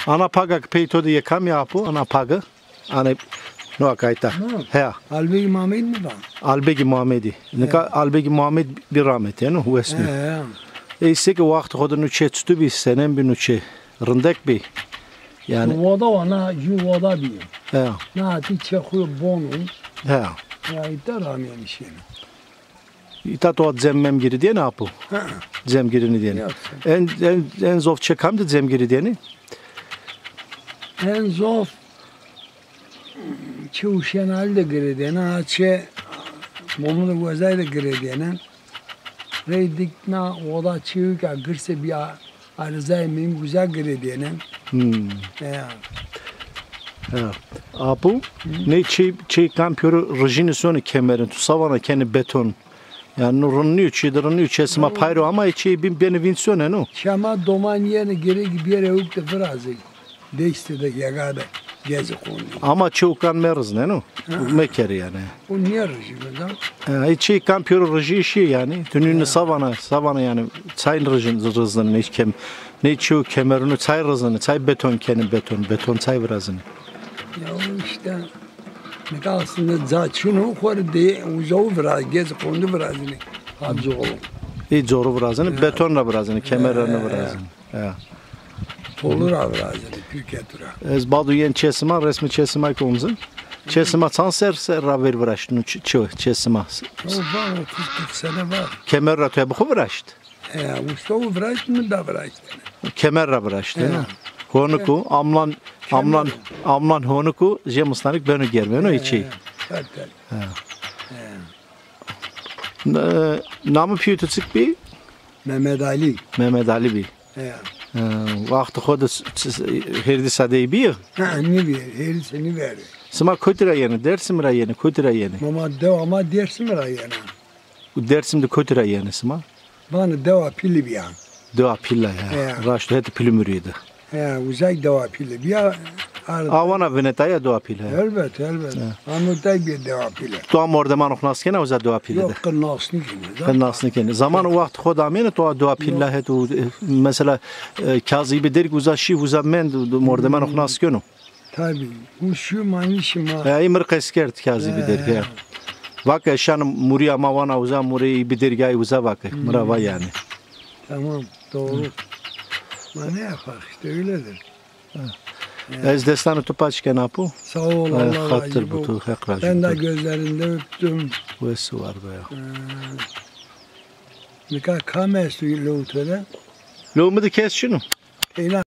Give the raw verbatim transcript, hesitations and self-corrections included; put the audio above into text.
Ana paga ki pey to de yê kamî apo? Ana pagi? Ana no akayta. Ha. He. Albegî Muhammed mi va? Albegî Muhammedî. Nika Albegî Muhammed bî ramet, yeno wes bî. He, he. Ey seke waxtê xo de no çê çitu bî, senem bî no çê? Rindek bî. Yanî. Wada wa na, jû wada bî. He. Na ti çê xo bon o. He. Ya îta ramîyenî şêne. Îta to cem mem girîdêne apo? Ha. Cem girînîdêne. Yok. En, en, en zof çê kam de cem girîdêne? En zof çê Uşenalî de girêdêne, ha çê Momud Wezay de girêdêne. Rey dik na oda çêwî ke girse bîya, a Rizayê Mengûza girêdêne. Hmm. Ya. Ya. Apo, nê çê, çê kam pêro rijîne sone kemerin, tu sa vana kenê beton? Yanî no rind nîyo, çê de rind nîyo, çê sima pay ro ama ê çê bîn benê vînd sone no? Çê ma doman yenê, gerek bêrê ewk de virazê. Deştê de, yega de, gezi qondî. Ama çê ûkan merizneno. Ha. Mekerê yanî. O nêrijîme da. Ha, ê çê kam pêro rijî şî yanî. Tu nî sa vana, sa vana yanî çay rijin, rizneno, nê kem, nê çê û kemerino çay rizneno, çay beton kenê beton, beton çay virazeno. Ya o îşte, nika aslında ca çin o, xo rê de uza o viraz, gezi qondî virazenê. Ha, coru. Ê coru virazenê, beton ra virazenê, kemer ra nêvirazenê. Ya. Tolu ra virazenê, pîrketu ra. Ez bado yen çê sima, resmê çê sima kî omzin. Çê sima çand ser, ser ra ver viraştino çê, çê, çê sima? O var, otuz kırk sene var. Kemer ra tu bi xo viraşt? He, usta o viraşt, mi da viraştêne. Kemer ra viraştêne. He. Honik o, amlan, amlan, amlan honik o, jê mistanik beno germ, beno içi. He, tabii, tabii. He. He. N-, namê pîyê to çik bî? Mehmet Ali. Mehmet Ali bî. Ya. He, waxtê xo de s-, s-, hêrdî sedeyî bî? Ha, nîbî, hêrdî se nîbî. Sima kotî ra yenê? Dêrsim ra yenê, kotî ra yenê? Ma, ma dewa ma Dêrsim ra yena. Û Dêrsim de kotî ra yenê sima? Vanê dewa Pîlî bîya. Dewa Pîla ya. Ya. Raşt, hetê Pîlî Murî de. He, uzay dewa Pîlî bîya. A wana vineta ya dewa Pîlî, he. Elbet, elbet. He. Amurtay bîya dewa Pîlî. To a mordemanê xo nas kena uza dewa Pîlî de? Yok, qe nas nîkenê. Qe nas nîkenê. Zaman û wext xo de amêne to a dewa Pîlî la het û, e, mesela, e, Kazî bi derg uza şî, uza mend, mordemanê xo nas keno? Tabii. Û şu manî şima. E, ey mi rê qesî kerd Kazî bi derg, he. Vake şan Murîya ma wana uza, Murî bi derg ay uza vake. Mi ra va yanî. Tamam, doğru. Ma ne yapak, işte öyledir. Ha. Ya. Ez destanê to paç kena apo. Sağ ol, Allah razı olsun. Xatir bi to, Heq razı olsun. Ben de gözlerinde öptüm. Wes war be ya. Ee, nika kam esto lewê to de? Lewê mi de kes çin o. Peyna.